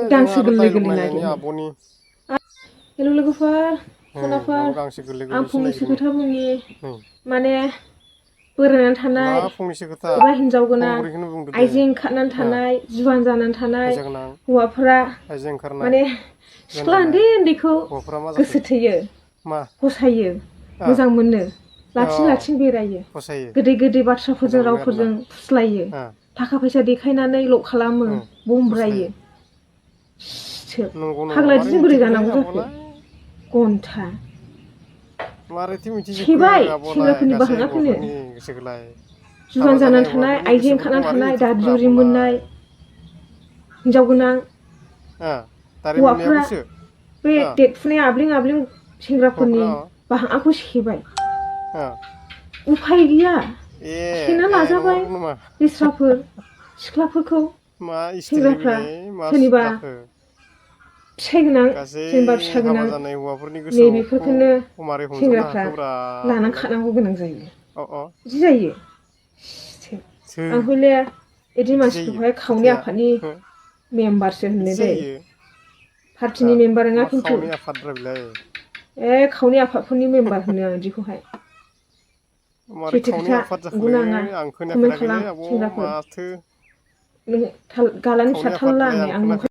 गांसो गोरलै गोरलै नागिरनो हेलौ लोगोफोर खनाफोर आं फंनैसो खोथा बुंनि माने बोरायनानै थानाय एबा हिनजाव गोनां आइजों ओंखारनानै थानाय जुवान जानानै थानाय हौवाफोरा माने सिख्ला उन्दै उन्दैखौ गोसो थोयो फसायो मोजां मोनो लाथिं लाथिं बेरायो गोदै गोदै बाथ्राफोरजों रावफोरजों फुस्लायो थाखा फैसा देखायनानै लब खालामो बमब्रायो फाग्ला बिदिजों बोरै जानांगौ जाखो घन्टा सेबाय सेंग्राफोरनि बाहाङाखौनो जुवान जानानै थानाय आइजों ओंखारनानै थानाय दाद्रिुरि मोननाय हिनजाव गोनां हौवाफ्रा बे देरफुनाय आब्लिं आब्लिं सेंग्राफोरनि बाहाङाखौ सेबाय उफाय गैया सेना लाजाबाय लेस्राफोर सिख्लाफोरखौ सेंग्राफ्रा सोरनिबा फिसाइ गोनां सोरनिबा फिसा गोनां नैबेफोरखौनो सेंग्राफ्रा लानानै खारनांगौ गोनां जायो बिदि जायो आं हले बिदि मानसिफोरखौहाय खावनै आफादनि मेम्बारसो होनो दै पार्टिनि मेम्बार नङा खिन्थु खावनै आफादफोरनि मेम्बार होनो आं बिदिखौहाय सैथो खोथा नंगौना नङा कमेन्ट खालाम सेंग्राफोर नों गालानि फिसा थाल ला आं